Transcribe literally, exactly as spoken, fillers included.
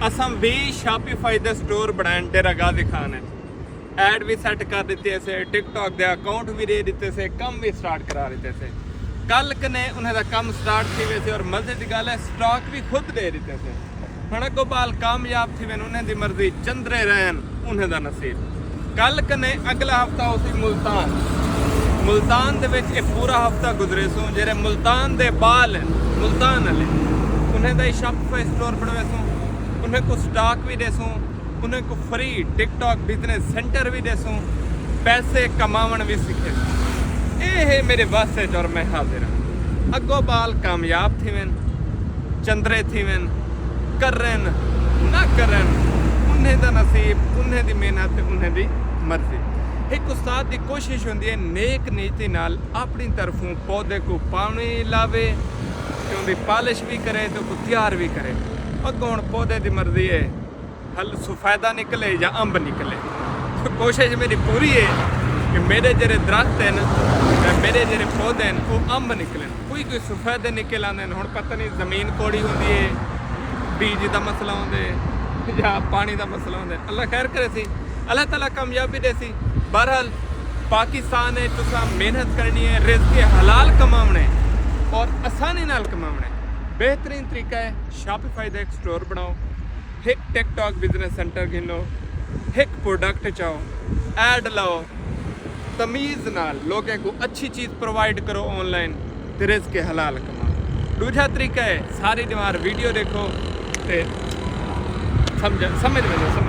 اساں وی شاپیفائی دے سٹور بنائن ڈیرہ غازی خان وچ۔ ایڈ وی سیٹ کر ڈتے سے، ٹک ٹاک دے اکاؤنٹ وی ڈے ڈتے سے، کم وی سٹارٹ کرا ڈتے سے۔ کل کنے انہیں دا کم سٹارٹ تھی ویسے، اور مزے دی گالھ ہے سٹاک وی خود ڈے ڈتے سے۔ ہن اگوں بال کامیاب تھی وین، انہیں دی مرضی، چندرے رہن انہیں دا نصیب۔ کل کنے اگلا ہفتہ اسی ملتان۔ ملتان دے وچ ایک پورا ہفتہ گزرے سوں، جیرے ملتان دے بال ہیں، ملتان والے، انہیں دا شاپیفائی سٹور بنوے سوں، انہیں کو سٹاک وی دے سوں، انہیں کو فری ٹک ٹاک بزنس سینٹر وی دے سوں، پیسے کماون وی سکھے سوں۔ اے ہے میرے واسطے اور میں حاضر ہاں۔ اگوں بال کامیاب تھی وین، چندرے تھی وین، کرن نہ کرن، انہیں دا نصیب، انہیں دی محنت تے انہیں دی مرضی۔ ایک استاد دی کوشش ہوندی ہے نیک نیتی نال اپنی طرفوں پودے کو پانی لاوے تے ان دی پالش بھی کرے تے کو تیار بھی کرے۔ اگوں ہن پودے دی مرضی ہے، ہل سفیدہ نکلے یا امب نکلے۔ کوشش میری پوری ہے کہ میرے جڑے درخت ہیں، میرے جڑے پودے ہیں، وہ امب نکلے۔ کوئی کوئی سفید نکل آندے نے۔ ہن پتہ نہیں زمین کوڑی ہوندی ہے، بیج دا مسئلہ ہوندے یا پانی دا مسئلہ ہوندے۔ اللہ خیر کرے سی، اللہ تعالیٰ کامیابی دے سی۔ بہرحال پاکستان ہے، تساں محنت کرنی ہے، رزق حلال کماونے اور آسانی نال کماونے۔ بہترین طریقہ ہے شاپیفائی دا ایک سٹور بناؤ، ایک ٹک ٹاک بزنس سینٹر گھنو، ایک پروڈکٹ چاؤ، ایڈ لاؤ، تمیز نال لوگوں کو اچھی چیز پرووائڈ کرو آن لائن، تے رزق حلال کماؤ۔ دوجھا طریقہ ہے ساری دیوار ویڈیو دیکھو تے سمجھ سمجھ ونجو۔